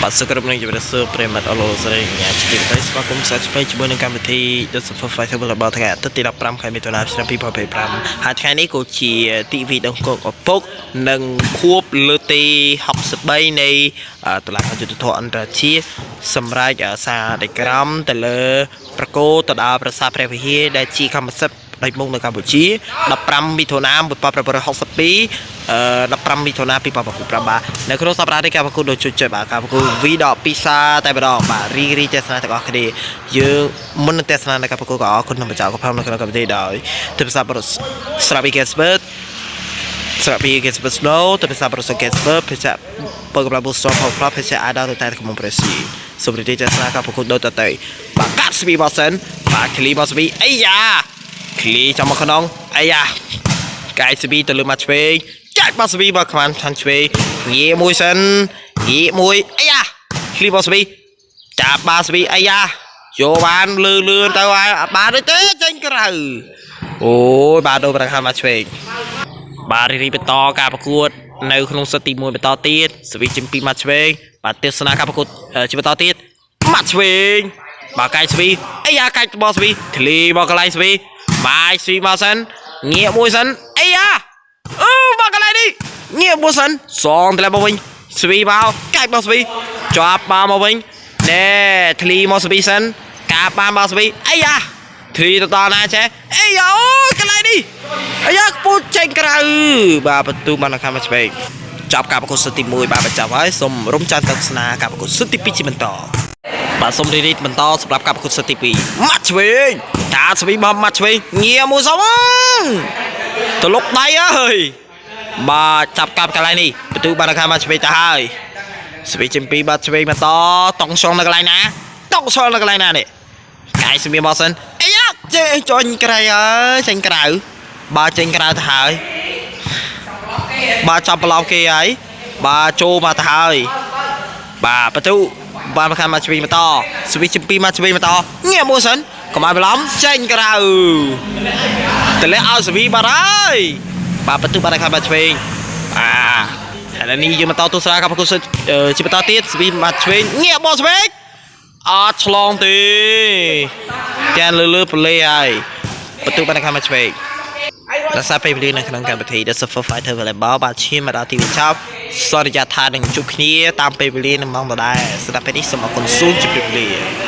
បាទសូមគោរពនឹងជម្រាបសួរប្រិយមិត្តអរលោកស្រីកញ្ញាជាទីមេត្រីស្វាគមន៍សាជាថ្មីជាមួយនឹងកម្មវិធី The Super Fighter របស់ថ្ងៃអាទិត្យទី15ខែមិថុនាឆ្នាំ2025ហើយថ្ងៃនេះក៏ជាទិវាដង្គកឪពុកនិងខួបលើកទី63នៃតុលាការយុត្តិធម៌អន្តរជាតិសម្រាប់សារដីក្រមទៅលើប្រគល់ទៅដល់ប្រាសាទព្រះវិហារដែលជាកម្មសិទ្ធិផ្ដាច់មុខនៅកម្ពុជា15មិថុនា1962 15មិថុនា2025បាទនៅក្នុងសប្តាហ៍នេះការប្រកួតដូចជួយចិត្តបាទការប្រកួត V ដកពិសាតែម្ដងបាទរីរីទស្សនាទាំងអស់គ្នាយើងមុននឹងទស្សនានៃការប្រកួតក៏អរគុណដល់ម្ចាស់ក៏ផងនៅក្នុងកម្មវិធីដោយទិភាសាបរិស្រាវី Gasper ស្រាប់ពី Gasper Snow ទិភាសាបរិសុទ្ធ Gasper ភេសជ្ជៈបើកម្លាំង Booster Power Club ភេសជ្ជៈអាដាទៅតែកំពុងប្រេស៊ីសូមរីករាយទស្សនាការប្រកួតដូចតទៅបាទកាត់ស្វីបសិនបាទឃ្លីបស្វីអីយ៉ាឃ្លីចាំមកក្នុងអីយ៉ាកាយស្វីទៅលើមកឆ្វេងចាច់បស្វីមកខ្វាន់ឆាន់ឆ្វេងងាមួយសិនងាមួយអីយ៉ាឃ្លីបស្វីចាប់បាស្វីអីយ៉ាចូលបានលឺលឿនទៅហើយអត់បានទេចេញក្រៅអូយបាទដូរប្រខាមកឆ្វេង បាទរីរីបន្តការប្រកួតនៅក្នុងសិតទី1បន្តទៀតសវីជាង2ម៉ាត់ឆ្វេងបាទទេសនាការប្រកួតជាបន្តទៀតម៉ាត់ឆ្វេងបាទកាយស្វីអីយ៉ាកាច់បោះស្វីធ្លីមកកន្លែងស្វីបាយស្វីមកសិនងាកមួយសិនអីយ៉ាអឺមកកន្លែងនេះងាកមួយសិនសងតម្លាក់មកវិញស្វីមកកាច់បោះស្វីជាប់បាមកវិញណែធ្លីមកស្វីសិនការបានមកស្វីអីយ៉ាធ្លីទៅដល់ណាចេះអីយ៉ាអូយកន្លែងនេះ អាយ៉ាពូចេញក្រៅបាទបន្ទូបានខាងមកឆ្វេងចាប់ការប្រកួតស៊ុតទី1បាទបញ្ចប់ហើយសូមរំចាំទស្សនាការប្រកួតស៊ុតទី2ជាបន្តបាទសូមរីរីបន្តសម្រាប់ការប្រកួតស៊ុតទី2ម៉ាត់ឆ្វេងតាស្វីបម៉ាត់ឆ្វេងងាមួយសមតលុកដៃអើយបាទចាប់កាប់កន្លែងនេះបន្ទូបានខាងមកឆ្វេងទៅហើយស្វីជា2បាទឆ្វេងបន្តតុងសងនៅកន្លែងណាតុងសងនៅកន្លែងណានេះកាយស្វីមកសិនអាយ៉ាចេញចាញ់ក្រៃអើយចេញក្រៅបាទចេញក្រៅទៅហើយបាទចាប់ប្រឡោគេហើយបាទចូលមកទៅហើយបាទបន្ទូបានមកខាងមកឆ្វេងបន្តស្វីជា2មកឆ្វេងបន្តងាកមួយសិនកុំឲ្យបន្លំចេញក្រៅតម្លាក់ឲ្យស្វីបាត់ហើយបាទបន្ទូបានខាងមកឆ្វេងអាឥឡូវនេះយើងបន្តទស្សនាការប្រកួតជាបន្តទៀតស្វីមកឆ្វេងងាកបោះឆ្វេងអត់ឆ្លងទេទាំងលើលើប្លេហើយបន្ទូបានខាងមកឆ្វេង រក្សាពេលវេលានៅក្នុងកម្មវិធី The Super Fighter Volleyball បាទឈានមកដល់ទីបញ្ចប់សន្យាថានឹងជួបគ្នាតាមពេលវេលានឹងម៉ោងដដែលសម្រាប់ពេលនេះសូមអរគុណសូមជម្រាបលា។